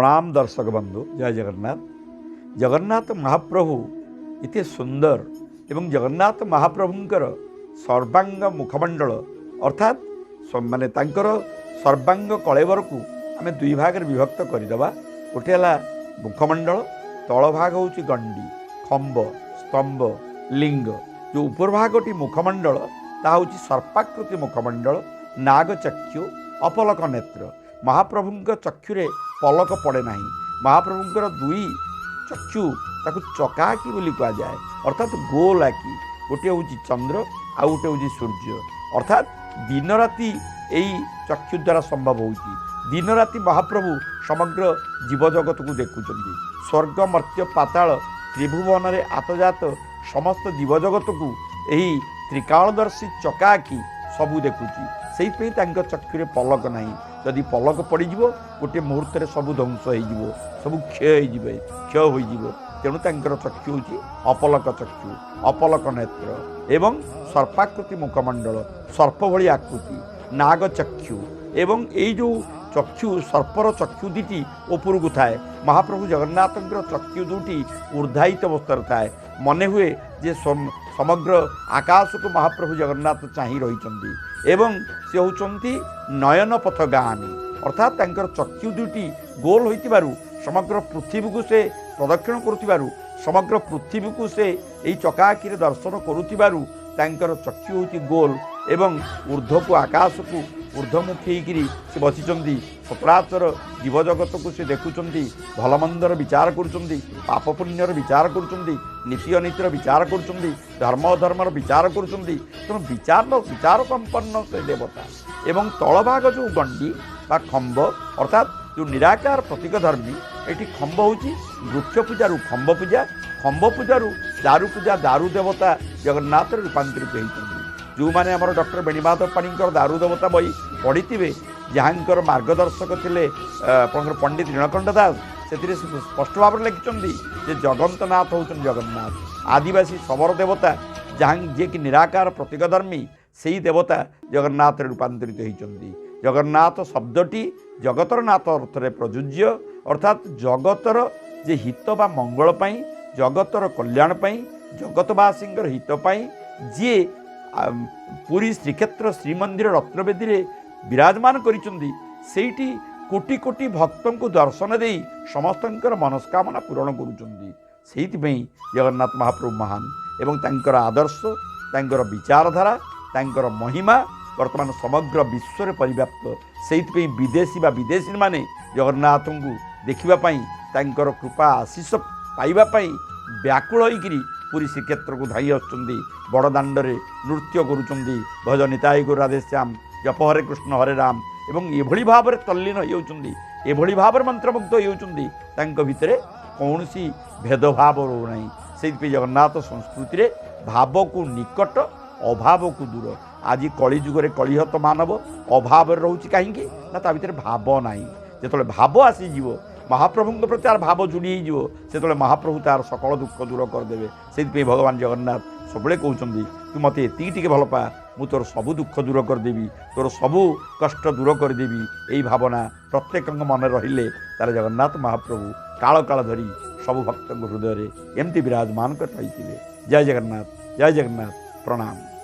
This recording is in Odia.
ପ୍ରଣାମ ଦର୍ଶକ ବନ୍ଧୁ, ଜୟ ଜଗନ୍ନାଥ। ଜଗନ୍ନାଥ ମହାପ୍ରଭୁ ଏତେ ସୁନ୍ଦର ଏବଂ ଜଗନ୍ନାଥ ମହାପ୍ରଭୁଙ୍କର ସର୍ବାଙ୍ଗ ମୁଖମଣ୍ଡଳ, ଅର୍ଥାତ୍ ମାନେ ତାଙ୍କର ସର୍ବାଙ୍ଗ କଳେବରକୁ ଆମେ ଦୁଇ ଭାଗରେ ବିଭକ୍ତ କରିଦେବା। ଗୋଟିଏ ହେଲା ମୁଖମଣ୍ଡଳ, ତଳ ଭାଗ ହେଉଛି ଗଣ୍ଡି, ଖମ୍ବ, ସ୍ତମ୍ଭ, ଲିଙ୍ଗ। ଯେଉଁ ଉପର ଭାଗଟି ମୁଖମଣ୍ଡଳ, ତାହା ହେଉଛି ସର୍ପାକୃତି ମୁଖମଣ୍ଡଳ, ନାଗଚକ୍ଷୁ, ଅପଲକ ନେତ୍ର। ମହାପ୍ରଭୁଙ୍କ ଚକ୍ଷୁରେ ପଲକ ପଡ଼େ ନାହିଁ। ମହାପ୍ରଭୁଙ୍କର ଦୁଇ ଚକ୍ଷୁ, ତାକୁ ଚକାଆଖି ବୋଲି କୁହାଯାଏ, ଅର୍ଥାତ୍ ଗୋଲ ଆଖି। ଗୋଟିଏ ହେଉଛି ଚନ୍ଦ୍ର, ଆଉ ଗୋଟେ ହେଉଛି ସୂର୍ଯ୍ୟ। ଅର୍ଥାତ୍ ଦିନ ରାତି ଏଇ ଚକ୍ଷୁ ଦ୍ୱାରା ସମ୍ଭବ ହେଉଛି। ଦିନ ରାତି ମହାପ୍ରଭୁ ସମଗ୍ର ଜୀବଜଗତକୁ ଦେଖୁଛନ୍ତି। ସ୍ୱର୍ଗ, ମର୍ତ୍ତ୍ୟ, ପାତାଳ, ତ୍ରିଭୁବନରେ ଆତଯାତ ସମସ୍ତ ଜୀବଜଗତକୁ ଏହି ତ୍ରିକାଳଦର୍ଶୀ ଚକାଆଖି ସବୁ ଦେଖୁଛି। ସେଇଥିପାଇଁ ତାଙ୍କ ଚକ୍ଷୁରେ ପଲକ ନାହିଁ। ଯଦି ପଲକ ପଡ଼ିଯିବ, ଗୋଟିଏ ମୁହୂର୍ତ୍ତରେ ସବୁ ଧ୍ୱଂସ ହେଇଯିବ, ସବୁ କ୍ଷୟ ହେଇଯିବେ, କ୍ଷୟ ହୋଇଯିବ। ତେଣୁ ତାଙ୍କର ଚକ୍ଷୁ ହେଉଛି ଅପଲକ ଚକ୍ଷୁ, ଅପଲକ ନେତ୍ର ଏବଂ ସର୍ପାକୃତି ମୁଖମଣ୍ଡଳ, ସର୍ପ ଭଳି ଆକୃତି, ନାଗ ଚକ୍ଷୁ। ଏବଂ ଏଇ ଯେଉଁ ଚକ୍ଷୁ, ସର୍ପର ଚକ୍ଷୁ ଦୁଇଟି ଉପରକୁ ଥାଏ, ମହାପ୍ରଭୁ ଜଗନ୍ନାଥଙ୍କର ଚକ୍ଷୁ ଦୁଇଟି ଉର୍ଦ୍ଧାୟିତ ଅବସ୍ଥାରେ ଥାଏ। ମନେ ହୁଏ ଯେ ସମଗ୍ର ଆକାଶକୁ ମହାପ୍ରଭୁ ଜଗନ୍ନାଥ ଚାହିଁ ରହିଛନ୍ତି ଏବଂ ସେ ହେଉଛନ୍ତି ନୟନ ପଥଗାମୀ। ଅର୍ଥାତ୍ ତାଙ୍କର ଚକ୍ଷୁ ଦୁଇଟି ଗୋଲ ହୋଇଥିବାରୁ, ସମଗ୍ର ପୃଥିବୀକୁ ସେ ପ୍ରଦକ୍ଷିଣ କରୁଥିବାରୁ, ସମଗ୍ର ପୃଥିବୀକୁ ସେ ଏଇ ଚକାଆଖିରେ ଦର୍ଶନ କରୁଥିବାରୁ ତାଙ୍କର ଚକ୍ଷୁ ହେଉଛି ଗୋଲ ଏବଂ ଉର୍ଦ୍ଧ୍ୱକୁ, ଆକାଶକୁ ଉର୍ଦ୍ଧ୍ୱମୁଖୀ ହେଇକିରି ସେ ବସିଛନ୍ତି। ସଚରାଚର ଜୀବଜଗତକୁ ସେ ଦେଖୁଛନ୍ତି, ଭଲ ମନ୍ଦର ବିଚାର କରୁଛନ୍ତି, ପାପ ପୁଣ୍ୟର ବିଚାର କରୁଛନ୍ତି, ନୀତି ଅନୀତିର ବିଚାର କରୁଛନ୍ତି, ଧର୍ମ ଅଧର୍ମର ବିଚାର କରୁଛନ୍ତି। ତେଣୁ ବିଚାର ସମ୍ପନ୍ନ ସେ ଦେବତା। ଏବଂ ତଳଭାଗ ଯେଉଁ ଗଣ୍ଡି ବା ଖମ୍ବ, ଅର୍ଥାତ୍ ଯେଉଁ ନିରାକାର ପ୍ରତୀକ ଧର୍ମୀ, ଏଠି ଖମ୍ବ ହେଉଛି ବୃକ୍ଷ ପୂଜାରୁ ଖମ୍ବ ପୂଜା, ଖମ୍ବ ପୂଜାରୁ ଦାରୁ ପୂଜା, ଦାରୁ ଦେବତା ଜଗନ୍ନାଥରେ ରୂପାନ୍ତରିତ ହୋଇଛନ୍ତି। ଯେଉଁମାନେ ଆମର ଡକ୍ଟର ବେଣୀମାଧବ ପାଣିଙ୍କର ଦାରୁ ଦେବତା ବହି ପଢ଼ିଥିବେ, ଯାହାଙ୍କର ମାର୍ଗଦର୍ଶକ ଥିଲେ ଆପଣଙ୍କର ପଣ୍ଡିତ ନୀଳକଣ୍ଠ ଦାସ, ସେଥିରେ ସେ ସ୍ପଷ୍ଟ ଭାବରେ ଲେଖିଛନ୍ତି ଯେ ଜଗନ୍ନାଥ ହେଉଛନ୍ତି ଜଗନ୍ନାଥ, ଆଦିବାସୀ ଶବର ଦେବତା, ଯାହା ଯିଏକି ନିରାକାର ପ୍ରତୀକ ଧର୍ମୀ, ସେଇ ଦେବତା ଜଗନ୍ନାଥରେ ରୂପାନ୍ତରିତ ହୋଇଛନ୍ତି। ଜଗନ୍ନାଥ ଶବ୍ଦଟି ଜଗତର ନାଥ ଅର୍ଥରେ ପ୍ରଯୁଜ୍ୟ। ଅର୍ଥାତ୍ ଜଗତର ଯେ ହିତ ବା ମଙ୍ଗଳ ପାଇଁ, ଜଗତର କଲ୍ୟାଣ ପାଇଁ, ଜଗତବାସୀଙ୍କର ହିତ ପାଇଁ ଯିଏ ପୁରୀ ଶ୍ରୀକ୍ଷେତ୍ର ଶ୍ରୀମନ୍ଦିର ରତ୍ନବେଦୀରେ ବିରାଜମାନ କରିଛନ୍ତି, ସେଇଠି କୋଟି କୋଟି ଭକ୍ତଙ୍କୁ ଦର୍ଶନ ଦେଇ ସମସ୍ତଙ୍କର ମନସ୍କାମନା ପୂରଣ କରୁଛନ୍ତି, ସେଇଥିପାଇଁ ଜଗନ୍ନାଥ ମହାପ୍ରଭୁ ମହାନ। ଏବଂ ତାଙ୍କର ଆଦର୍ଶ, ତାଙ୍କର ବିଚାରଧାରା, ତାଙ୍କର ମହିମା ବର୍ତ୍ତମାନ ସମଗ୍ର ବିଶ୍ୱରେ ପରିବ୍ୟାପ୍ତ। ସେଇଥିପାଇଁ ବିଦେଶୀ ବା ବିଦେଶୀମାନେ ଜଗନ୍ନାଥଙ୍କୁ ଦେଖିବା ପାଇଁ, ତାଙ୍କର କୃପା ଆଶିଷ ପାଇବା ପାଇଁ ବ୍ୟାକୁଳ ହୋଇକିରି ପୁରୀ ଶ୍ରୀକ୍ଷେତ୍ରକୁ ଧାଇଁ ଆସୁଛନ୍ତି। ବଡ଼ ଦାଣ୍ଡରେ ନୃତ୍ୟ କରୁଛନ୍ତି, ଭଜ ନିତାଇ ଗୁରୁ ରାଧେଶ୍ୟାମ, ଜପ ହରେ କୃଷ୍ଣ ହରେ ରାମ, ଏବଂ ଏଭଳି ଭାବରେ ତଲ୍ଲୀନ ହୋଇଯାଉଛନ୍ତି, ଏଭଳି ଭାବରେ ମନ୍ତ୍ରମୁଗ୍ଧ ହୋଇଯାଉଛନ୍ତି, ତାଙ୍କ ଭିତରେ କୌଣସି ଭେଦଭାବ ରହୁନାହିଁ। ସେଇଥିପାଇଁ ଜଗନ୍ନାଥ ସଂସ୍କୃତିରେ ଭାବକୁ ନିକଟ, ଅଭାବକୁ ଦୂର। ଆଜି କଳିଯୁଗରେ କଳିହତ ମାନବ ଅଭାବରେ ରହୁଛି। କାହିଁକି ନା ତା ଭିତରେ ଭାବ ନାହିଁ। ଯେତେବେଳେ ଭାବ ଆସିଯିବ, ମହାପ୍ରଭୁଙ୍କ ପ୍ରତି ତାର ଭାବ ଯୋଡ଼ି ହେଇଯିବ, ସେତେବେଳେ ମହାପ୍ରଭୁ ତାର ସକଳ ଦୁଃଖ ଦୂର କରିଦେବେ। ସେଇଥିପାଇଁ ଭଗବାନ ଜଗନ୍ନାଥ ସବୁବେଳେ କହୁଛନ୍ତି, ତୁ ମୋତେ ଏତିକି ଟିକେ ଭଲ ପା, ମୁଁ ତୋର ସବୁ ଦୁଃଖ ଦୂର କରିଦେବି, ତୋର ସବୁ କଷ୍ଟ ଦୂର କରିଦେବି। ଏଇ ଭାବନା ପ୍ରତ୍ୟେକଙ୍କ ମନରେ ରହିଲେ ତାହେଲେ ଜଗନ୍ନାଥ ମହାପ୍ରଭୁ କାଳ କାଳ ଧରି ସବୁ ଭକ୍ତଙ୍କ ହୃଦୟରେ ଏମିତି ବିରାଜମାନ କରି ରହିଥିବେ। ଜୟ ଜଗନ୍ନାଥ, ଜୟ ଜଗନ୍ନାଥ, ପ୍ରଣାମ।